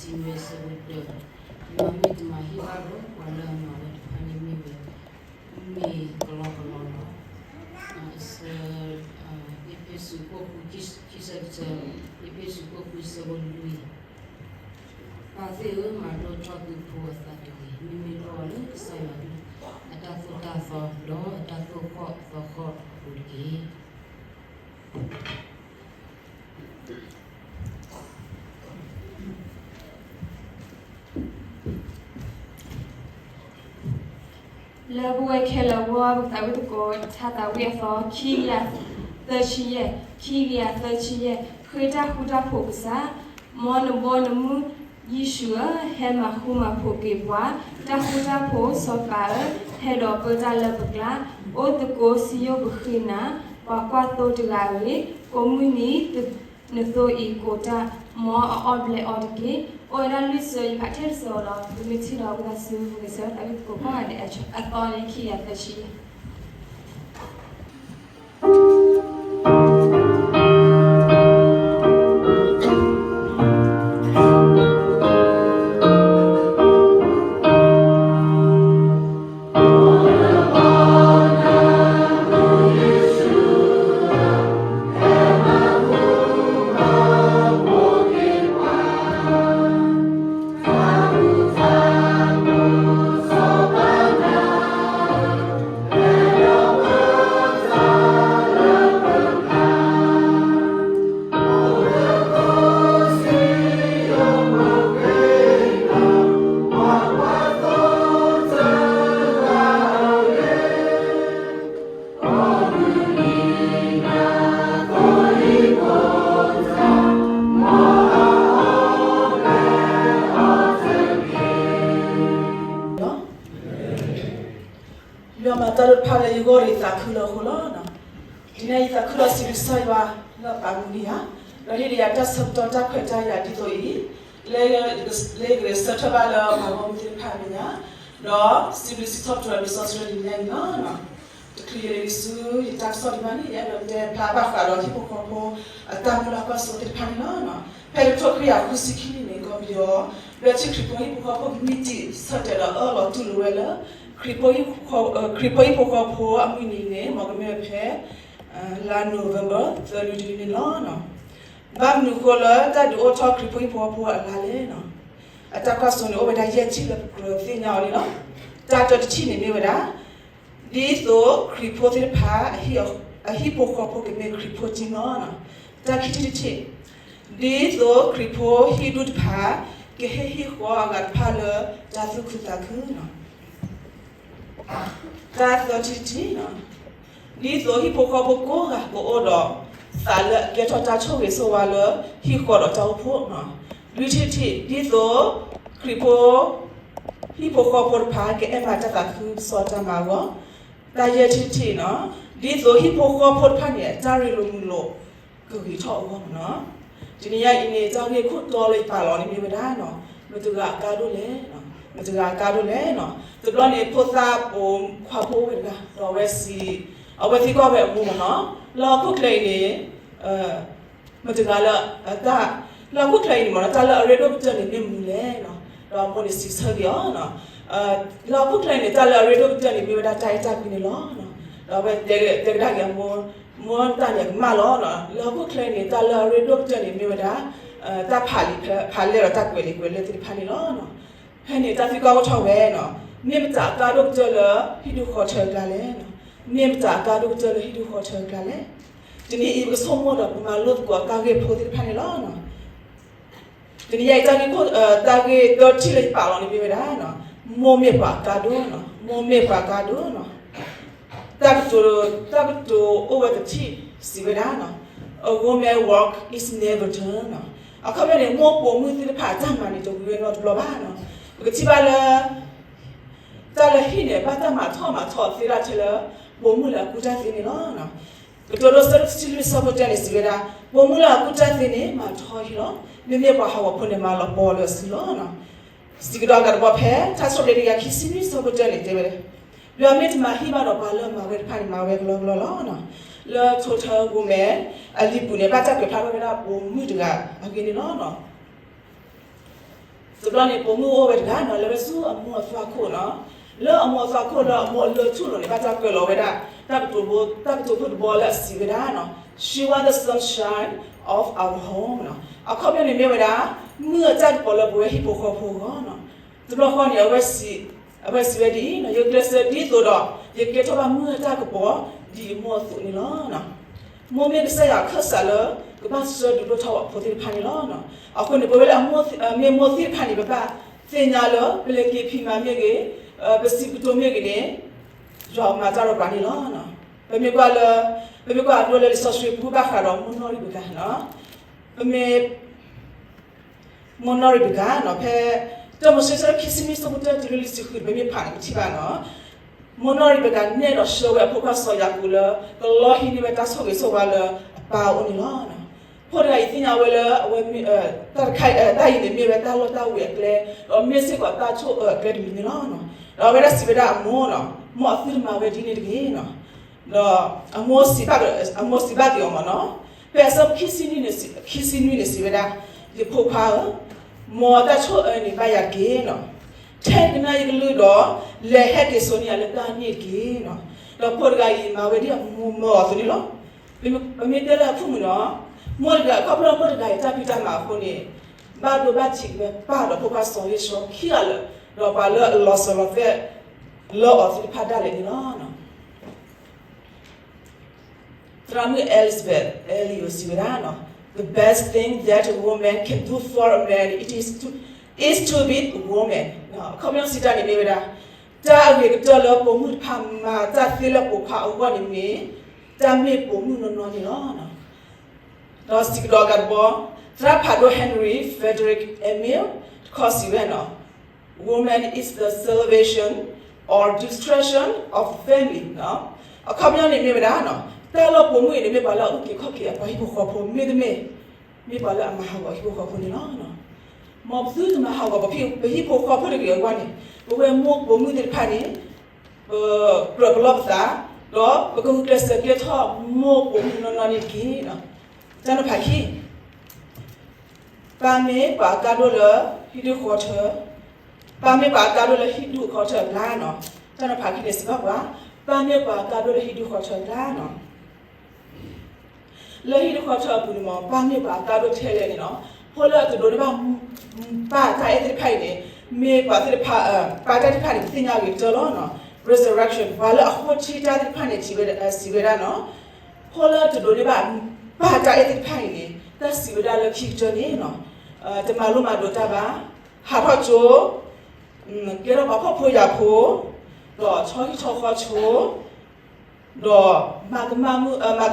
မ့ၢ်ဆၢဖိတၢၢ်, ယွၤမ့ၢ်တမၤဟ့ၣ်ဘၣ်ဒီး ပှၤလၢအမၤဝဲတဖၣ်န့ၣ်မ့ၢ်ဝဲ, မ့ၢ်ကလီကလီလီၤ. အဆၢ, အ့းဖ့းစူး ခိၣ်ဃု ခံဆၢတဆၢ, အ့းဖ့းစူး ခိၣ်ဃု ဆၢဖိလွံၢ်, ပၢ်သ့ၣ်ဧၢ, မၤဒိၣ်ထီၣ်သုဖိအသးတဂ့ၤ, မ့မ့ၢ်လီၤဂာ်လၢကစၢ်ယွၤ အတၢ်သိၣ်တၢ်သီ ဒီးအတၢ်သိၣ်ဃီၣ်သီဃီၣ်အပူၤတက့ၢ်. လၢပဝဲခဲလၢာ်အဂီၢ် ပကသးဝံၣ်သကိး ထါသးဝံၣ်အသီ ခံကယၤသၢဆံယဲၢ်, ခံကယၤသၢဆံယဲၢ်, ဃ့တၢ်ဃူတၢ်ဖိးကစၢ်, မ်နဘီနမုၢ် ယ့ၣ်ၡူးဧၢ, ဟဲမၤဃူမၤဖိးက့ၤပှၤ, တၢ်ဃူတၢ်ဖိးစီၤပၤဧၢ, ဟဲဒိးပၢတၢ်လၢပကျါ, အိၣ်သကိးစံယိၣ်ပဃ့နၤ, ပှၤကွၢ်သိတဂၤဂ့ၤ, ကိးမုၢ်နံၤ နသိအံၤကိးတၢ်, မ်အအီၣ်ဘျဲးအီၣ်တက့ၢ်. အိၣ်ဝဲဒၣ်လွံၢ်ဆၢ ယဖးထဲတဆၢဒီး ပကမ့ၢ်ထံၣ်ဒီးပသးဆူ ပကစၢ်သးဝံၣ်သကိးကိးဂၤဒဲး အသီန့ၣ် ခံကယၤသၢဆံ ယွၤမၤတၢ်ဒိၣ်တဖၣ်လၢယဂီၢ်ဒီးယသးခုလၢအဃိလီၤ. ဒ်န့ၣ် ယသးခုလီၤစံးဘျုးကစၢ်ယွၤလၢအပာ်မူန့ၢ်ယၤ, ဒီးဟ့ၣ်လီၤယၤတၢ်ဆၢကတီၢ်တၢ်ခွဲးတၢ်ယာ်ဒ်သိးအံၤ, လၢယကဆၢထၢၣ်ဘၣ်လၢပှၤဂီၢ်မုၢ်သ့ၣ်တဖၣ်အမဲာ်ညါ, ဒီးစံးဘျုးစံးထီၣ်ပတြၢၤလံာ်စီဆှံလၢတနံၤညါအံၤလီၤ. တချုးယလဲၤဆူယတၢ်ကစီၣ်ဒံးဘၣ်န့ၣ် ယအဲၣ်ဒိးတဲဖျါဘၣ်ဃးဒီးဟံၣ်ဖိဃီဖိအတၢ်မုၢ်လၢ်ကွၢ်စိသ့ၣ်တဖၣ်န့ၣ်လီၤ. ဖဲတကထိခွံကယၤဃုဆံခံနံၣ်န့ၣ် ကီၢ်ပယီၤ ဘျၢထံခရံာ်ဖိဟံၣ်ဖိဃီဖိကမံးတံာ် ဆၢတဲာ်ဒီးအၢၣ်လီၤတူၢ်လိာ်ဝဲလၢ ခရံာ်ဖိဟံၣ်ဖိဃီဖိအမုၢ်နံၤန့ၣ် မ်ကမ့ၢ်ဝဲဖဲ လါ November သၢနွံတနွံန့ၣ်လီၤ. ဘၣ်မနုၤဃိလၢတၢ်ဒုးအိၣ်ထီၣ်ခရံာ်ဖိဟံၣ်ဖိဃီဖိအလါလဲၣ်. အတၢ်ကွၢ်စိန့ၣ် အိၣ်ဝဲဒၣ်ယဲၢ်ထံၣ်လၢပကြၢးသ့ၣ်ညါအီၤန့ၣ်လီၤ. တၢ်တၢတထံၣ်န့ၣ်မ့ၢ်ဝဲဒၣ် ဒ်သိးခရံာ်ဖိသ့ၣ်တဖၣ် အဟံၣ်ဖိဃီဖိကမ့ၢ်ခရံာ်ဖိကၠိလီၤ. တၢ်ခံထံၣ်တထံၣ်, ဒ်သိးခရံာ်ဖိဟံၣ်ဒူၣ်တဖၣ် ကဟ့ၣ်ဟ့ၣ်ဃီအဂၤတဖၣ်လၢတၢ်သူၣ်ခုသးခုလီၤ. တၢ်သၢထံၣ်တထံၣ်, ဒ်သိးဟံၣ်ဖိဃီဖိကိးဂၤကအိၣ်ဒီး သးလၢအကဲထီၣ်တၢ်ဆိၣ်ဂ့ၤဆိၣ်ဝါလၢဟံၣ်ဃီဒီးတၢ်အိၣ်ဖှိၣ်, လွံၢ်ထံၣ်တထံၣ်, ဒ်သိးခရံာ်ဖိ ဟံၣ်ဖိဃီဖိတဖၣ် ကအဲၣ်မးတၢ်သးခုကစီၣ်တၢ်မၤအဂီၢ်, တၢ်ယဲၢ်ထံၣ်တထံၣ်န့ၣ်, ဒ်သိးဟံၣ်ဖိဃီဖိတဖၣ်န့ၣ် အတၢ်ရ့လိာ်မုာ်လိာ် ကဂ့ၤထီၣ်အဂီၢ်လီၤ. တနံၤညါအံၤန့ၣ် တၢ်ဂ့ၢ်ခိၣ်တီလၢယပာ်လီၤန့ၣ်မ့ၢ်ဝဲဒၣ်, မတၤတဂၤအကါဒိၣ်လဲၣ်, မတၤတဂၤအကါဒိၣ်လဲၣ်. တဘျီန့ၣ် ဖိသၣ်ပိာ်ခွါဖိဝဲတဂၤ ဒီးအဝဲစံး, အဝဲသံကွၢ်ဝဲအမိၢ်လီၤ. လၢဟီၣ်ခိၣ်ချၢအံၤန့ၣ် မတၤတဂၤလၢ တၢ်, လၢဟီၣ်ခိၣ်ချၢအံၤန့ၣ်မ့ၢ် တၢ်လၢအရ့ဒိၣ်ကတၢၢ်န့ၣ်မ့ၢ်မနုၤလဲၣ်. ဒီးအမိၢ်န့ၣ်စံးဆၢက့ၤအီၤ, လၢဟီၣ်ခိၣ်ချၢအံၤန့ၣ် တၢ်လၢအရ့ဒိၣ်ကတၢၢ်န့ၣ်မ့ၢ်ဝဲဒၣ်တၢ်အဲၣ်တၢ်ကွံန့ၣ်လီၤ. ဒီးအဝဲတဲကဒါက့ၤအမိၢ်, မိၢ်တၢ်န့ၣ်အကမၣ်လီၤ. လၢဟီၣ်ခိၣ်ချၢအံၤန့ၣ် တၢ်လၢအရ့ဒိၣ်ကတၢၢ်န့ၣ်မ့ၢ်ဝဲဒၣ် တၢ်ဖးလံာ်ဖးလဲၢ် ဒီးတၢ်ကွဲးလံာ်ကွဲးလဲၢ်သ့ၣ်တဖၣ်န့ၣ်လီၤ. ဖဲန့ၣ်တၢ်သံကွၢ်အိၣ်ထီၣ်ဝဲ, မ့ၢ်မတၤအကါဒိၣ်ကတၢၢ်လၢဟံၣ်ဒူၣ်ဃီထၢအကျါလဲၣ်. မ့ၢ်မတၤအကါဒိၣ်ကတၢၢ်လၢဟံၣ်ဒူၣ်ဃီထၢအကျါလဲၣ်. တနံၤအံၤပကဆိကမိၣ်ဒီးပမၤလိသကိးတၢ်ဂ့ၢ်ဖိသ့ၣ်တဖၣ်န့ၣ်လီၤ. တနံၤညါအံၤ တၢ်ဂ့ၢ်သၢထံၣ်လၢယပာ်လီၤန့ၣ်မ့ၢ်ဝဲဒၣ်, မိၢ်မ့ၢ်ပှၤအကါဒိၣ်, မိၢ်မ့ၢ်ပှၤအကါဒိၣ်. တၢ်ကတိၤ, တၢ်ကတိၤအိၣ်ဝဲတထံၣ်စံးဝဲဒၣ်, A woman work is never done. အခီပညီန့ၣ် မိၢ်ပိာ်မုၣ်သ့ၣ်တဖၣ်အတၢ်မၤန့ၣ် တဝံၤဝဲနီတဘျီဘၣ်. ပကထံၣ်ဘၣ်လၢ တၢ်လၢဟံၣ်န့ၣ် ဘၣ်တၢ်မၤထီၣ်မၤထီသ့ဒၣ်ထဲလၢ ပိာ်မုၣ်လၢအကူၣ်တၢ်သ့န့ၣ်လီၤ. ကတိၤဒိ ဆၢဒိၣ်တဆံလွံၢ်ဆၢဖိတၢန့ၣ် စံးဝဲဒၣ်, ပိာ်မုၣ်လၢအကူၣ်တၢ်သ့န့ၣ် မၤထီဟံၣ်လီၤ. မ့မ့ၢ်ပှၤဟးဂီၤဖိန့ၣ် မၤလီၤပီလၢအစုလီၤ. စံးကဒီးအဂၤတဘီဖဲ ထါစံးထီၣ်ပတြၢၤတကယၤခံဆံနွံဆၢဖိတၢန့ၣ်တဲဝဲ, ယွၤမ့ၢ်တမၤဟ့ၣ်ဘၣ်ဒီးပှၤလၢအမၤဝဲတဖၣ်န့ၣ် မၤဝဲကလီကလီလီၤ. လၢထိၣ်ထၢဂိၤမဲ အလံာ်ပူၤန့ၣ် ဘၣ်တၢ်ကွဲးဖျါထီၣ်ဝဲဒၣ်ပိာ်မုၣ်တဂၤအဂ့ၢ်န့ၣ်လီၤ. တဘျီန့ၣ် ပိာ်မုၣ်အိၣ်ဝဲတဂၤနီၤ လဲၤဝဲဆူအမိၢ်အသွၣ်ခိၣ်နီၤ, လၢအမိၢ်အသွၣ်ခိၣ်လၢအမိၢ်အလၢထူၣ်လိၤန့ၣ် ဘၣ်တၢ်ကွဲးလီၤဝဲဒၣ် တၢ်ကတိၤဖိ တၢ်ကတိၤဖိတဘီလၢအစံးဝဲဒၣ်နီၤ, She wants the sunshine of our home နီၤ. အခီပညီန့ၣ်မ့ၢ်ဝဲဒၣ် မုၢ်အတၢ်ကပီၤလၢပဝဲဟံၣ်ဖိဃီဖိအဂီၢ်နီၤ. တဘျီဃီန့ၣ် အဝဲစံးဝဲဒ်အံၤနီၤ, ယကျဲးစၢးဒ်သိးဒီး ယကဲထီၣ်ဘၣ်မုၢ်အတၢ်ကပီၤ ဒ်အမိၢ်အသိးန့ၣ်လီၤ. မိၢ်မ့ၢ်ကစၢ်ယွၤအခၢၣ်စးလၢ ကဘၣ်ဆှၢဒုးဒိၣ်ထီၣ်အဖိသ့ၣ်တဖၣ်န့ၣ်လီၤ. အဃိန့ၣ် ပဝဲလၢအမိၢ် မ့ၢ်မိၢ်သ့ၣ်တဖၣ်န့ၣ် ပဘၣ်သ့ၣ်ညါလၢ ပလဲၤက့ၤဖံးမၤမ့ၢ်ဂ့ၤ, ပစံးကတိၤမ့ၢ်ဂ့ၤန့ၣ် ယွၤမၤတၢ်ဒီးပှၤန့ၣ်လီၤ. ပမ့ၢ်ကွၢ်လၢ ပမ့ၢ်ကွၢ်အဒိလၢလံာ်စီဆှံပူၤဘၣ်ဃးဒီးမိၢ်နီၢ်ရံးဘကၤနီၤ, ပမ့ၢ် မိၢ်နီၢ်ရံးဘကၤနီၤ ဖဲ တၢမိၤၡ့ အဆၢခံဆံနွံ အဆၢဖိတၢတုၤလၢလွံၢ်ဆံဃု ပမ့ၢ်ဖးန့ၣ် ပထံၣ်ဘၣ်နီၤ, မိၢ်နီၢ်ရံးဘကၤနဲၣ်ဒီးဆှၢဝဲအဖိခွါစီၤယၤကိာ်လၢ ကလီၤဟံးန့ၢ်ဝဲတၢ်ဆိၣ်ဂ့ၤဆိၣ်ဝါလၢအပၢ်အအိၣ်န့ၣ်လီၤ. ဖိတဂၤအံၤသ့ၣ်ညါဝဲလၢ အဝဲ တၢ်တခါ တၢ်အံၤန့ၣ် မ့ၢ်ဝဲတၢ်လီၢ်တၢ်ဝ့ၤအကျဲ ဒီးမ့ၢ်စ့ၢ်ကီးတၢ်ဆိၣ်အၢအကျဲတမံၤန့ၣ်လီၤ. ဒီးအဝဲဒၣ်စံးဝဲဒၣ်အမိၢ်နီၤ, မ်အသုတမၤဝဲဒ်န့ၣ်တဂ့ၤနီၤ. ဒီးအမိၢ်စံးဘၣ် အမိၢ်စံးဘၣ်က့ၤအီၤမ့ၢ်နီၤ, ဖဲအဆၢခံဆံနွံန့ၣ် ခံဆံနွံန့ၣ်စံးဝဲဒၣ်, ယဖိခွါဧၢ, မ်တၢ်ဆိၣ်အၢန့ၣ်ဘၣ်ယၤတက့ၢ်နီၤ. ထဲကနၣ်ယကလုၢ်ဒီး လဲၤဟဲက့ၤစိာ်န့ၢ်ယၤလၢတၢ်န့ၣ်တက့ၢ်နီၤ. ဒီးဖိတဂၤအံၤမၤဝဲဒ်အမိၢ်မၢအီၤအသိးန့ၣ်လီၤ. ပမ့ၢ်တဲလၢအဖုၣ်မုၢ်နီၤ, မိၢ်တဂၤ ခီဖျိမိၢ်တဂၤအံၤတၢ်ဖံးတၢ်မၤအဃိန့ၣ် ဘၣ်ဒိဘၣ်ထံးဝဲပၢ်ဒီးဖိခွါစီၤဧ့ၡီၤခံဂၤလၢာ်, ဒီးပှၤလၢအလီၤစၢၤလီၤသွဲၣ်လၢအီၤသ့ၣ်တဖၣ်ဒၣ်လဲာ်န့ၣ်လီၤ. သရၣ်မုၣ် Elizabeth Elliot စံးဝဲဒၣ်, The best thing that a woman can do for a man it is to, is to be a woman. အခီပညီစံးတၢ်န့ၣ်မ့ၢ်ဝဲဒၣ်, တၢ်အဂ့ၤကတၢၢ်လၢပိာ်မုၣ်တဖၣ်မၤတၢ်သ့လၢပိာ်ခွါအဂီၢ်န့ၣ်မ့ၢ် တၢ်မ့ၢ်ပိာ်မုၣ်နီၢ်နီၢ်န့ၣ်လီၤ. ဒီးစံးကဒီးအဂၤတဘီ, သရၣ်ဖးဒိၣ် Henry Frederick Émile တခီစံးဝဲနီၤ, Woman is the salvation or destruction of the family. အခီပညီန့ၣ်မ့ၢ်ဝဲဒၣ်, တၢ်လၢပိာ်မုၣ်အံၤန့ၣ် မ့ၢ်ပှၤလၢအအုၣ်က့ၤခီၣ်က့ၤအပှၤဟံၣ်ဖိဃီဖိ မ့တမ့ၢ် မ့ၢ်ပှၤလၢအမၤဟးဂီၤဟံၣ်ဖိဃီဖိန့ၣ်လီၤ. မ်ပသုတမၤဟးဂီၤပဟံၣ်ဖိဃီဖိတဂ့ၤအဂီၢ်န့ၣ်, ပဝဲမိၢ်ပိာ်မုၣ်သ့ၣ်တဖၣ်န့ၣ် ပကြၢးပလီၢ်ပသး, ဒီးပကဂုာ်ကျဲးစၢးကဲထီၣ်မိၢ်ပိာ်မုၣ်နီၢ်နီၢ်န့ၣ်တက့ၢ်. တၢ်နီၤဖးခံ, ပၢ်မ့ၢ်ပှၤအကါဒိၣ်လၢဟံၣ်ဒူၣ်ဃီထၢ, ပၢ်မ့ၢ်ပှၤအကါဒိၣ်လၢဟံၣ်ဒူၣ်ဃီထၢအကျါနီၤ. တၢ်နီၤဖးခံန့ၣ်စံးဘၣ်ပှၤ, ပၢ်မ့ၢ်ပှၤအကါဒိၣ်လၢဟံၣ်ဒူၣ်ဃီထၢအကျါနီၤ. လၢဟံၣ်ဒူၣ်ဃီထၢအပူၤန့ၣ်မ့ၢ် ပၢ်မ့ၢ်ပှၤအကါဒိၣ်ထဲလဲၣ်န့ၣ်နီၤ, ဖိလၢအတဒိးန့ၢ်ဘၣ် ပၢ်တၢ်အဲၣ်သ့ၣ်တဖၣ်အံၤန့ၣ်, မ့ၢ်ပှၤသ့ၣ်တဖၣ်, ပၢ်တၢ်သ့ၣ်တဖၣ်န့ၣ် ပသ့ၣ်ညါဂ့ၤကတၢၢ်လီၤ. Resurrection ပှၤလၢအဃိထံတၢ်သ့ၣ်တဖၣ်န့ၣ် စံးဝဲဒၣ်နီၤ, ဖိလၢတဒိးန့ၢ်ဘၣ် ပၢ်တၢ်အဲၣ်သ့ၣ်တဖၣ်အံၤန့ၣ် တၢ်စံးဝဲဒၣ်လၢခံကတၢၢ်န့ၣ်နီၤ, တမၤလိမၤဒိးတၢ်ဘၣ်, ဟးထီၣ်ကၠိ, ကဲထီၣ်ပှၤဖှီၣ်ဖိယာ်ဖိ, ဒီးဆီဟံၣ်ဆီဃီဆိ, ဒီး မၤကမၣ်ထံကီၢ်တၢ်သိၣ်တၢ်သီတၢ်ဘျၢ, သူတၢ်မူၤတၢ်ဘှီးန့ၣ်လီၤ. ဖဲအ့းဖ့းစူး အဆၢဒိၣ်ဃု အဆၢဖိလွံၢ်န့ၣ် စံးဝဲဒၣ်, ပၢ်သ့ၣ်ဧၢ, မၤဒိၣ်ထီၣ်သုဖိအသးတဂ့ၤ, မ့မ့ၢ်လုၢ်အီၣ်အီၤလၢကစၢ်တၢ်သိၣ်တၢ်သီ ဒီ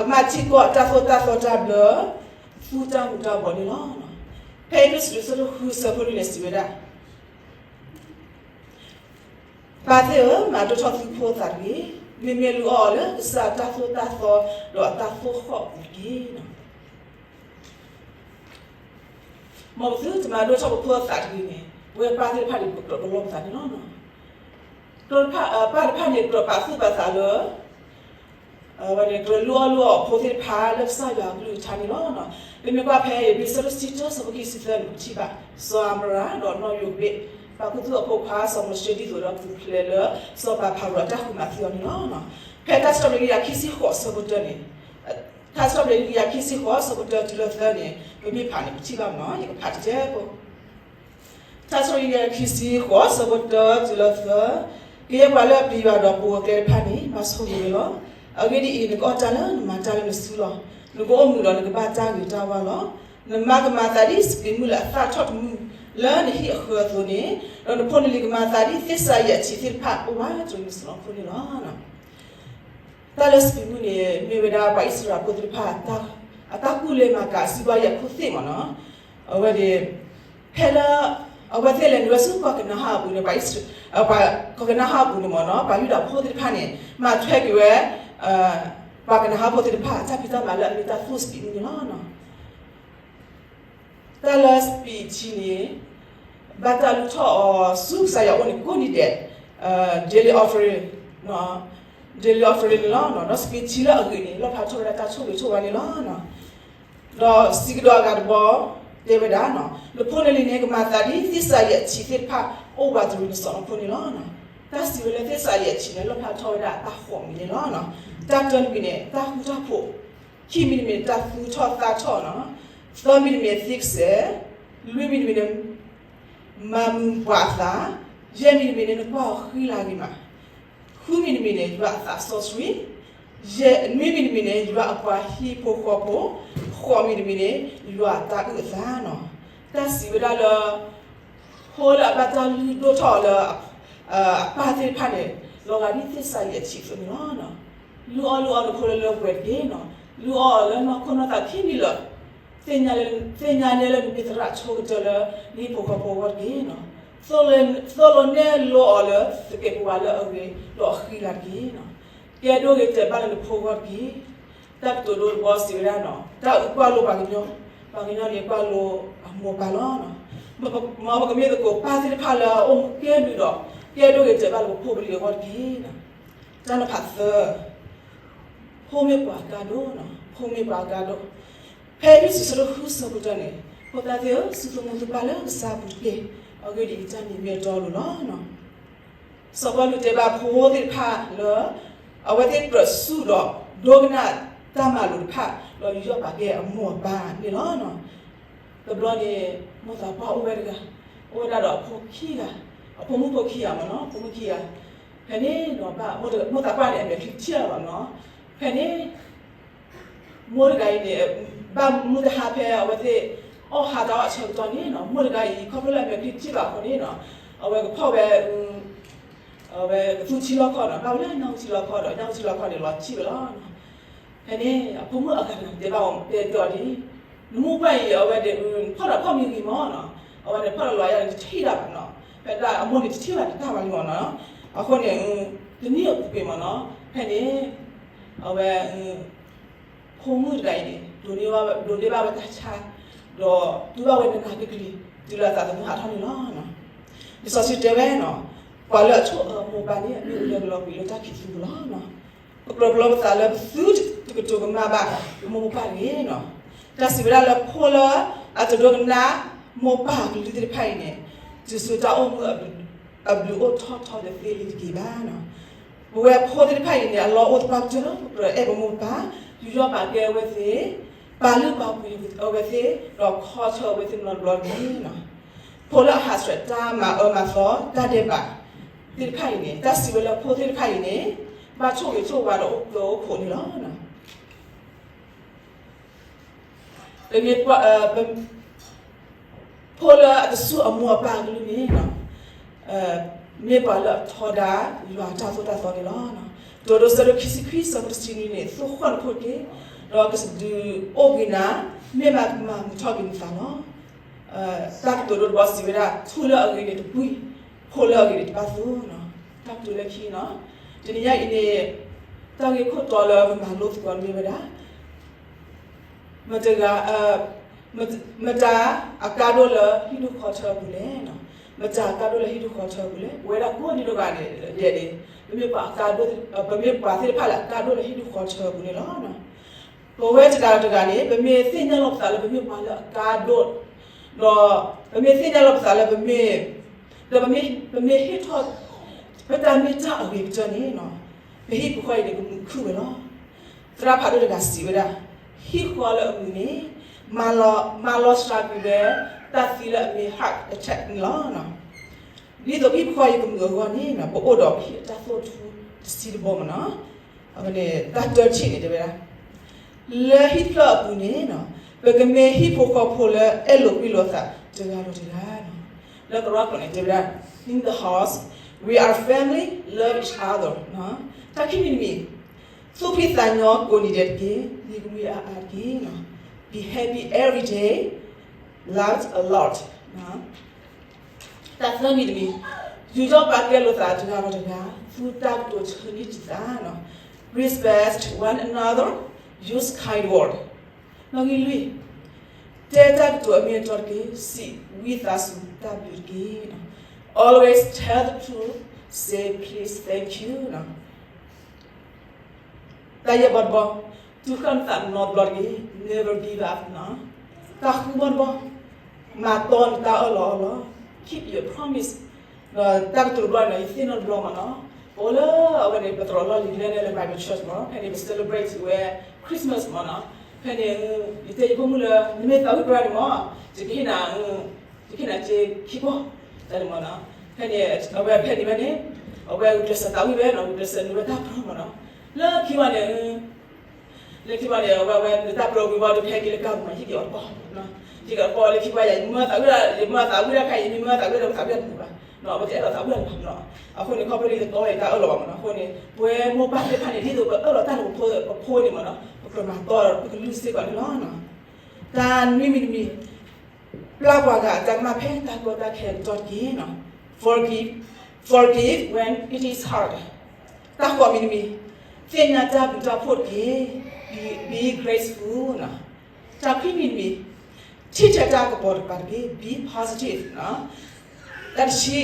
းအတၢ်သိၣ်ဃီၣ်အပူၤတက့ၢ်. မ်ပသုတမၤဒိၣ်ထီၣ်ပဖိအသးတဂ့ၤန့ၣ်, ပဝဲပၢ်သ့ၣ်တဖၣ်န့ၣ် ပကြၢးပလီၢ်ပသးန့ၣ်လီၤ. ပၢ်တဖၣ်န့ၣ် ကြၢးပာ်သူၣ်ပာ်သးလၢ ဝဲန့ၣ် ကြၢးလုၢ်အီၣ်လုၢ်အီအဖိသ့ၣ်တဖၣ်လၢကစၢ်ယွၤအကလုၢ်ကထါန့ၣ်လီၤ. ပမ့ၢ်ကွၢ်ဖဲ ဧ့ၤဘြံၤ အဆၢဒိၣ်တဆံတၢ အဆၢဖိခံဆံသၢန့ၣ် ပထံၣ်ဘၣ် စီၤအၤဘြၤဟၣ် ဒီးနီၢ်ယိၤဘ့း ပာ်ခူသူၣ်အဖိခွါ စီၤမိၤၡ့ဒ်သိးဒီးပူၤဖျဲးလၢ စီၤပၤဖၤရိၤအတၢ်ဃုမၤသံအီၤန့ၣ်လီၤ. ဖဲတၢ်စံးထီၣ်ပတြၢၤ လွံၢ်ကယၤခံဆံဃိး အဆၢဖိတၢန့ၣ်, တၢ်စံးထီၣ်ပတြၢၤ လွံၢ်ကယၤခံဆံဃိး အဆၢဖိတၢတုၤလၢသၢန့ၣ် ပမ့ၢ်ဖးန့ၣ် ပထံၣ်ဘၣ်မ့ၢ်နီၤ, ယကဖးတကဲဖိ တၢ်စံးထီၣ်ပတြၢၤ လွံၢ်ကယၤခံဆံဃိး အဆၢဖိတၢတုၤလၢသၢ, ကယဲၢ်ပှၤလၢအပျံၤယွၤဒီးပိာ်အကျဲတဖၣ်န့ၣ် မၤဆိၣ်ဂ့ၤဝဲလီၤ. အဂ့ၢ်ဒ်အံၤ, နကအီၣ်တၢ်လၢနမၤတၢ်လၢနစုလီၤ. နကအိၣ်မုာ်ဒီးနကဘၣ်တၢ်ဂ့ၤတၢ်ဝါလီၤ. နမါကမၤသးဒ်စပံးမုၢ်လၢအသၣ်ထီၣ်တမုၢ်လၢနဟံၣ်အဃၢၤအသိးန့ၣ်, ဒီးနဖိနလံၤကမၤသးဒ်သ့ၣ်စၤယံးအထံးသ့ၣ်တဖၣ်အိၣ်ဘၣ်တနံၤစလီၤဖိန့ၣ်လီၤ. တၢ်လၢစပံးမုၢ်န့ၣ် မ့ၢ်ဝဲဒၣ်ပှၤအံၣ်စရ့လးဖိသ့ၣ်တဖၣ် အတၢ်ကူၣ်လဲၤမၤကၤအစံးဘၣ်ယၤခိၣ်သ့ၣ်မ့ၢ်နီၤ. အဝဲန့ၣ် ဖဲလၢ အဝဲသ့ၣ်လဲၤနုာ်ဝဲဆူကီၢ်ကနၤအၣ်အပူၤန့ၣ် ပှၤအံၣ်စရ့လး ပှၤကီၢ်ကနၤအၣ်အပူၤန့ၣ်မ့ၢ်နီၤ ပှၤယူဒၤဖိသ့ၣ်တဖၣ်န့ၣ် မၤထွဲက့ၤဝဲ ပှၤကနၤအၣ်ဖိသ့ၣ်တဖၣ် အတၢ်ဖံးတၢ်မၤလၢအမ့ၢ်တၢ်သူၣ်စပံးမုၢ်န့ၣ်လီၤ. တၢ်လၢစပံးထံန့ၣ် ဘၣ်တၢ်လုၢ်ထီၣ်အီၤဆူကစၢ်ယွၤအအိၣ်န့ၣ် ကိးနံၤဒဲး, daily offering, daily offering န့ၣ်လီၤ. ဒီးစပံးထံလၢအဂ့ၤန့ၣ် လီၣ်ဖျါထီၣ်ဝဲဒၣ်တၢ်ဆိၣ်ဂ့ၤဆိၣ်ဝါန့ၣ်လီၤ. ဒီးစံးကဒီးအဂၤတဘီ တဲဝဲဒၣ်, နဖိနလံၤန့ၣ် ကမၤသးဒ်သ့ၣ်စၤယံးအဆံးသ့ၣ်တဖၣ် အိၣ်ဝးတရံးနစီၣ်နဖိန့ၣ်လီၤ. တၢ်စံးဝဲလၢသ့ၣ်စၤယံးအဆံးန့ၣ် လီၣ်ဖျါထီၣ်ဝဲဒၣ်တၢ်ဃိးမံၤန့ၣ်လီၤ. တၢ်တၢတမံၤန့ၣ် တၢ်ဃူတၢ်ဖိး, ခံမံၤတမံၤန့ၣ် တၢ်သူၣ်ထီၣ်သးထီၣ်, သၢမံၤတမံၤန့ၣ် သ့ကစဲး, လွံၢ်မံၤတမံၤန့ၣ် မၤမုာ်ပှၤအသး, ယဲၢ်မံၤတမံၤန့ၣ် နကွၢ်အီၤဃံလၤဂ့ၤမး, ဃုမံၤတမံၤန့ၣ် ယွၤအသးစီဆှံ, နွံမံၤတမံၤန့ၣ် ယွၤအပှၤဟံၣ်ဖိဃီဖိ, ဃိးမံၤတမံၤန့ၣ် ယွၤအတၢ်အုၣ်အသးန့ၣ်. တၢ်စံးဝဲဒၣ်လၢ ဖိလၢအဘၣ်တၢ်လုၢ်ဒိၣ်ထီၣ်အီၤလၢ အပၢ်သ့ၣ်တဖၣ်န့ၣ် လီၤဂာ်ဒ်သ့ၣ်စၤယံးအဆံးအသိးန့ၣ်လီၤ. လုၢ်အီၣ်လုၢ်အီနဖိလၢလၢပှဲၤတက့ၢ်. လုၢ်အီၣ်အီၤလၢနီၢ်ခိနီၢ်သးခံမံၤလၢာ်, သ့ၣ်ညါနဲလၢနမ့ၢ်သရၣ်ဆိကတၢၢ်လၢ နဟံၣ်ဖိဃီဖိအဂီၢ်တက့ၢ်. သိၣ်လိနဲၣ်လိအီၤလၢသကဲးပဝးလၢအဂ့ၤဒီးအဃံလၤတက့ၢ်. ကဲဒိၣ်ဂ့ၤတဲာ်ဘၣ်လၢနဖိအဂီၢ်တက့ၢ်. တၢ်ကတိၤဒိတဘီစံးဝဲဒၣ်န့ၣ်, တၢ်အုၣ်ကွၢ်လိပှၤကညီ, ပှၤကညီန့ၣ်ကွၢ်လိအမိၢ်အပၢ်လီၤ. မ်ပကမ့ၢ်သကိးပၢ်သ့ၣ်တဖၣ်လၢအအိၣ်မူကဲဘျုးဒီး ကဲဒိၣ်ဂ့ၤတဲာ်ဘၣ်လၢပဖိပလံၤအဂီၢ်တက့ၢ်. တၢ်နီၤဖးသၢ, ဖိမ့ၢ်ပှၤအကါဒိၣ်, ဖိမ့ၢ်ပှၤအကါဒိၣ်. ဖဲအံၤ စံးဆၢတဃုဆၢကတီၢ်န့ၣ်, ဖိသၣ်သ့ၣ်ဧၢ, စူၢ်သုမူသုပၢ်လၢကစၢ်အပူၤတက့ၢ်. အဂ့ၢ်ဒ်အံၤ, တၢ်န့ၣ်မ့ၢ်အတီအလိၤလီၤ. စီၤပီလူးတဲဘၣ်ဖိသ့ၣ်တဖၣ်လၢ အဝဲသ့ၣ်ကြၢးဆူၣ်ဒီး ဒိကနၣ်တၢ်မၤလိာ်တဖၣ် ဒီးယူးယီၣ်ပာ်ကဲအမိၢ်အပၢ်န့ၣ်လီၤ. တဘျီန့ၣ် မိၢ်သးပှၢ်အိၣ်ဝဲတဂၤ, အိၣ်ဝဲဒၣ်ဒီးအဖိခံဂၤ, အဖိမုၣ်ဖိခံဂၤမ့ၢ်နီၤ, ဖိမုၣ်ခံဂၤ. ဖဲန့ၣ်ဒီး မိၢ်သးပှၢ်န့ၣ် အမဲာ်ချံထံၣ်လီၤမ့ၢ်နီၤ. ဖဲန့ၣ် မိၢ်တဂၤအံၤန့ၣ် ဘၣ်မုၢ်တဟါဖဲအဝဲသ့ၣ် အီၣ်ဟးတၢ်အီၣ်အဆၢကတီၢ်န့ၣ်နီၤ, မိၢ်တဂၤအံၤ ခီဖျိလၢအမဲာ်ချံထံၣ်ဘၣ်အဃိန့ၣ်နီၤ, အဝဲကဖီၣ်ဝဲ အဝဲကသူထံလီခီနီၤ, ဘၣ်ဝဲလၢညၣ်အူထံလီခီဒီး ညၣ်အူထံလီခီန့ၣ် လီၤထံၣ်ဝဲလီၤ. ဖဲန့ၣ် အဖိမုၣ်အဂၤတဂၤတဲဘၣ်အီၤ တဲတဲအီၤဒ်, နမိၢ်ပှၢ်အံၤ အဝဲဒၣ် ဖီၣ်တၢ်ဖီၣ်မံဂ့ၤမ့ၢ်နီၤ, အဝဲန့ၣ်ဖီၣ်တၢ်လီၤယၤန့ၣ် တထံၣ်တၢ်ဘၣ်နီၤ, ဖဲဒၣ်အမိၢ်န့ၣ်တထံၣ်ဘၣ်တၢ်ဘၣ်လံမ့ၢ်နီၤ. အဃိန့ၣ် တနံၣ်အပူၤကွံာ်မ့ၢ်နီၤ, ဖဲန့ၣ် အဝဲ ဖိမုၣ်တဂၤအံၤန့ၣ် ဒိးန့ၢ်ဘၣ်ဝဲတၢ်ဆါ, ဒီးတူၢ်ဘၣ်ဝဲနးနးကျံၤကျံၤ တုၤလၢအသးသမူဟးထီၣ်န့ၣ်လီၤ. လံာ်စီဆှံတဲဝဲနီၤ, ပှၤလၢအဆိၣ်အၢအမိၢ်အပၢ်န့ၣ် အမ့ၢ်ဝံၤလၢကလီၤကွံာ်လၢတၢ်ခံးသူပူၤလီၤ. ပကြၢးပလီၢ်ပသးလၢပသုတကတိၤကမၣ်ဘၣ် ပမိၢ်ပပၢ်တဂ့ၤနီၤ. တၢ်စံးဝဲဒၣ်လၢဖိလၢအတဒိကနၣ်မိၢ်ပၢ်ကလုၢ်သ့ၣ်တဖၣ်အံၤန့ၣ် တုၤဆူတၢ်အိၣ်မူအဘျုးအိၣ်ထီၣ်ထီတသ့လၢၤတက့ၢ်ဘၣ်နီၤ. ပဝဲဖိသ့ၣ်တဖၣ်အံၤန့ၣ် အလီၢ်အိၣ်သပှၢ်ကတၢၢ်လၢ ပကြၢးအဲၣ်ပမိၢ်ပပၢ်, ယူးယီၣ်ပာ်ကဲအဝဲသ့ၣ်, ပာ်လုၢ်ပာ်ပှ့ၤအဝဲသ့ၣ်, ဒီးခီဆၢအဝဲသ့ၣ်နီတဘျီတဂ့ၤနီၤ. ဖိလၢအဟးဆှဲးတၢ်မၤအၢမၤသီ တၢ်ဒဲးဘးသ့ၣ်တဖၣ်အံၤန့ၣ် တၢ်စံးဝဲလၢဖိသ့ၣ်တဖၣ်အံၤန့ၣ် ဘၣ်ဆိၣ်ဂ့ၤဆိၣ်ဝါဒီးအိၣ်ကၢအိၣ်ခိးန့ၣ်လီၤ. ပမ့ၢ်ပှၤ, ဖိလၢအတဆူၣ်အမိၢ်အပၢ်အကလုၢ်န့ၣ် မ့ၢ်ပှၤလၢအထီဒါယွၤအတၢ်သိၣ်တၢ်သီန့ၣ်လီၤ. တၢဒိဆၢဒိၣ်ခံဆံခွံ ဆၢဖိတဆံနွံန့ၣ် သိၣ်ဃီၣ်နခိၣ်တက့ၢ်, ဒီးကစၢ်ဒုးအိၣ်က့ၤနၤ, မ့ၢ်မးကမၤမုာ်ထီၣ်က့ၤနသးလီၤ. တၢ်ကတိၤဒိတဘီစံးဝဲဒၣ်, ထူလၢအဂ့ၤန့ၣ်တပှံၢ်, ဖိလၢအဂ့ၤန့ၣ်တပၢ်သိနီၤ. တၢ်ကတိၤလၢခံနီၤ, တနံၤညါအံၤန့ၣ် တၢ်ဂ့ၢ်ခိၣ်တီလၢပမၤလိသကိးန့ၣ်မ့ၢ်ဝဲဒၣ် မတဂၤ, မတၤအကါဒိၣ်လၢဟံၣ်ဒူၣ်ဃီထၢအပူၤလဲၣ်. မတၤအကါဒိၣ်လၢဟံၣ်ဒူၣ်ဃီထၢအပူၤလဲၣ်. ပဝဲဒၣ်ကိးဒံးဒိၣ်ဂၤန့ၣ် ဒဲးန့ၣ် ပမ့ၢ်ပှၤအကါဒိၣ်, ပမ့ၢ်ပှၤသ့ၣ်တဖၣ်လၢအကါဒိၣ်လၢဟံၣ်ဒူၣ်ဃီထၢအပူၤန့ၣ်လီၤ. ပဝဲတဂၤတဂၤန့ၣ် ပမ့ၢ်သ့ၣ်ညါလီၤပသးလၢပမ့ၢ်ပှၤလၢအကါဒိၣ်, ဒီးပမ့ၢ်သ့ၣ်ညါလီၤပသးလၢပမ့ၢ်, ဒီးပမ့ၢ်ဟ့ၣ်ထီၣ် ပတၢ်မ့ၢ်တၢ်အဂ့ၤကတၢၢ်န့ၣ် ပဟံၣ်ဖိဃီအံၤန့ၣ် ကမုာ်ခုၣ်ဝဲလီၤ. သရၣ်ဖးဒိၣ်တဂၤစံးဝဲဒၣ်, ဟံၣ်ဃီလၢအမုာ်န့ၣ် မၤလီၤစှၤကွံာ်ဝဲ တၢ်သံလၢအမ့ၢ် heart attack န့ၣ်လီၤ. ဒ်သိးပဟံၣ်ဖိဃီအံၤကမုာ်အဂီၢ်န့ၣ် ပအိၣ်ဒီးပဟံၣ်အတၢ်သိၣ်ထူတဆံတဘီမ့ၢ်နီၤ. အဝဲန့ၣ် တၢ်တၢထံၣ်န့ၣ်တဲဝဲဒၣ် လၢဟံၣ်တဖျၢၣ်အပူၤန့ၣ် ပကမ့ၢ်ဟံၣ်ဖိဃီဖိလၢအဲၣ်လိာ်ကွံလိာ်သးတဂၤဒီးတဂၤ. လၢကရၢခိၣ်န့ၣ်တဲဝဲဒၣ် in the house, we are family, love each other. တၢ်ခံမံၤတမံၤ, သူၣ်ဖှံသးညီကိးနံၤဒဲးတက့ၢ်, မံၤကမှံအါအါတက့ၢ်. Be happy every day, laugh a lot. တၢ်သၢမံၤတမံၤ, ယူးယီၣ်ပာ်ကဲလိာ်သးတဂၤဒီးတဂၤ, သူတၢ်ကတိၤဆၢန့ၢ်တံၢ်သး. Respect one another, use kind word. နီၣ်ဂံၢ်လွံၢ်, တဲတၢ်ကတိၤအမ့ၢ်အတီတက့ၢ်, စံးဝံသးစူၤတၢ်ဘျုးတက့ၢ်. Always tell the truth, say please, thank you. တၢ်ယဲၢ်ဘီတဘီ, တူၢ်ဃၣ်နသးနီတဘျီတဂ့ၤ, never give up. တၢ်ဃုဘီတဘီ, မၤတီနတၢ်အၢၣ်လီၤအီလီၤ. Keep your promise. ဒီးတၢ်ကတိၤတဘျီန့ၣ် ယသ့ၣ်နီၣ်တဘျီမ့ၢ်နီၤ, ပအိၣ်လၢအဝဲန့ၣ် ပသရိးလီၢ်လံၤလဲၣ်လဲၣ်လၢ Bible Church မ့ၢ်နီၤ, ဖဲန့ၣ် ပ celebrate ဝဲ Christmas မ့ၢ်နီၤ, ဖဲန့ၣ် ယတဲယဖိမုၣ်လၢ နမ့ၢ်သးဝံၣ်ပြၢန့ၣ်မ့ၢ် ယကဟ့ၣ်နၤ ယကဟ့ၣ်နၤစ့ခံဘီ တၢ်န့ၣ်မ့ၢ်နီၤ, ဖဲန့ၣ် အဝဲဖဲန့ၣ်ဝဲန့ၣ် အဝဲဂုာ်ကျဲးစၢးသးဝံၣ်ဝဲနီၤ, ဂုာ်ကျဲးစၢးနုာ်ဝဲတၢ်ပြၢမ့ၢ်နီၤ, လၢခံဝဲန့ၣ် လၢခံဝဲန့ၣ် အဝဲဝဲနုာ်တၢ်ပြၢဝံၤဝဲဒီး ဖဲက့ၤလၢကါပူၤမ့ၢ် ဟံၣ်က့ၤအီၤတပီၢ်, ဟံၣ်က့ၤအီၤတပီၢ်လၢခံဝဲယၤ ယမၢသးဝံၣ်ဒၣ် ယမၢသးဝံၣ်ဒၣ်ခါ ယမ့ၢ်မၢသးဝံၣ်ဒၣ် ပသးဝံၣ်ဒၣ်တပူၤဘၣ်, အဝဲတအဲၣ်ဒိးသးဝံၣ်ဒၣ်တပူၤနီၤ, အဃိန့ၣ် ခီဖျိလၢယသကိးအံၤတၢ်အၢၣ်လီၤဘၣ်မ့ၢ်နီၤ, အဃိန့ၣ် ပဝဲမိၢ်ပၢ်သ့ၣ်တဖၣ်န့ၣ် ဒ်သိးပအၢၣ်လီၤတၢ်န့ၣ်ပဖိန့ၣ်မ့ၢ်နီၤ ပကြၢးမၤတီဒီး ပကလုၢ်စ့ၢ်ကီးန့ၣ်လီၤ. တၢ်နွံမံၤတမံၤ ပျၢ်ကွၢ်ဂၤအတၢ်ကမၣ်ဖဲတၢ်ကီတၢ်ခဲအကတီၢ်တက့ၢ်နီၤ, forgive, forgive when it is hard. တၢ်ဃိးမံၤတမံၤ သ့ၣ်ညါတၢ်ဘျုးတၢ်ဖှိၣ်တက့ၢ်, be, be graceful နီၤ. တၢ်ခွံမံၤတမံၤ ထံၣ်ထဲတၢ်ကပီၤတကပၤတက့ၢ်, be positive နီၤ. တၢ်တဆံ,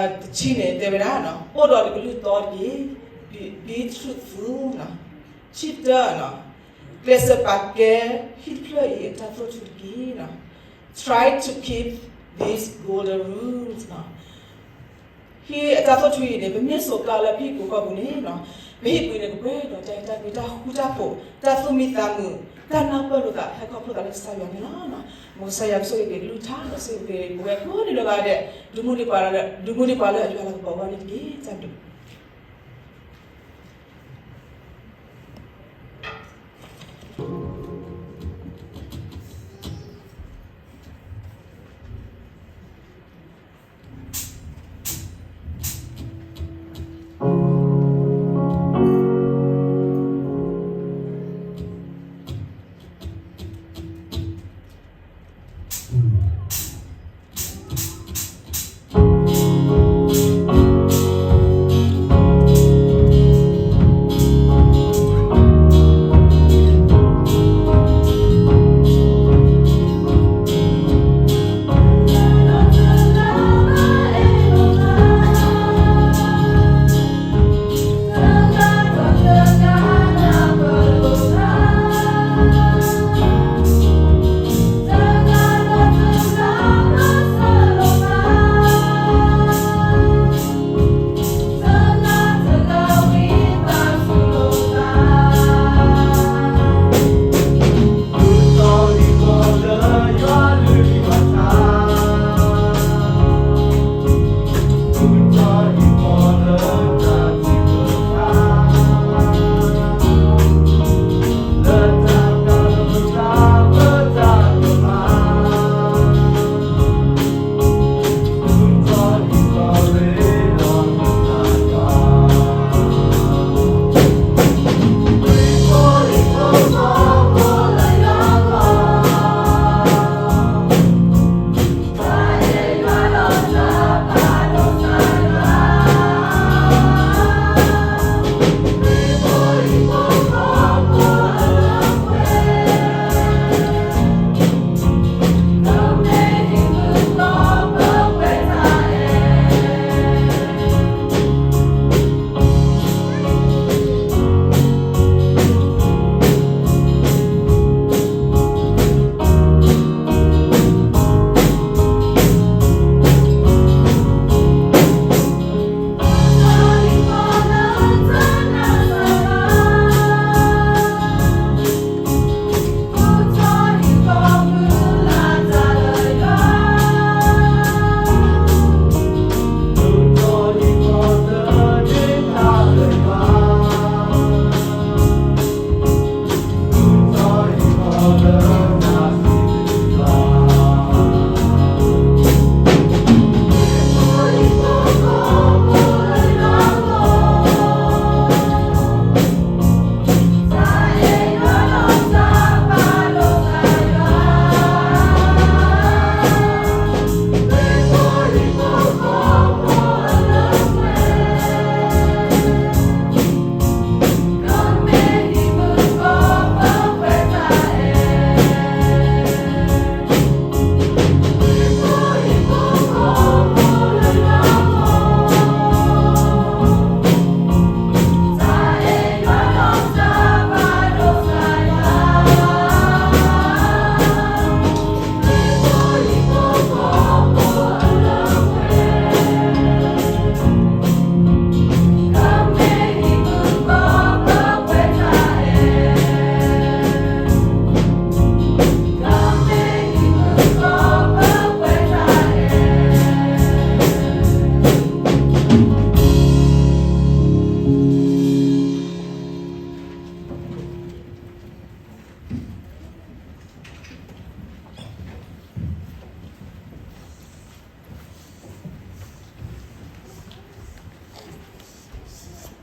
တဆံန့ၣ်တဲဝဲဒၣ် အိၣ်ဒီးတကလုၢ်တီတက့ၢ်, be, be truthful နီၤ. တဆံတၢ, ကျဲးစၢးပာ်ကဲဟံၣ်တဖျၢၣ်အံၤအတၢ်သီၣ်ထွံတက့ၢ်နီၤ, try to keep these golden rules နီၤ. ဟံၣ်အတၢ်သီၣ်ထွံအံၤန့ၣ် ပမ့ၢ်စိာ်ကါလၢပဟံၣ်ပူၤဃီပူၤန့ၣ်နီၤ, ပဟံၣ်ပူၤန့ၣ် ကပှဲၤဒီးတၢ်အဲၣ်တၢ်ကွံ တၢ်ဃူတၢ်ဖိး တၢ်သူၣ်မံသးမုာ် တၢ်နၢ်ပၢၢ်လိာ်သး ဟဲခီဖျိသးလၢကစၢ်ယွၤန့ၣ်လီၤ. မ်ကစၢ်ယွၤကဆိၣ်ဂ့ၤက့ၤကလုၢ်ကထါ ဒီးဆိၣ်ဂ့ၤက့ၤပဝဲကိးဂၤဒဲး ဒုးမူဒံးပှၤလၢ ဒုးမူဒံးပှၤလၢအယွၤလၤကပီၤဝဲန့ၣ်တက့ၢ်. တၢ်ဘျုး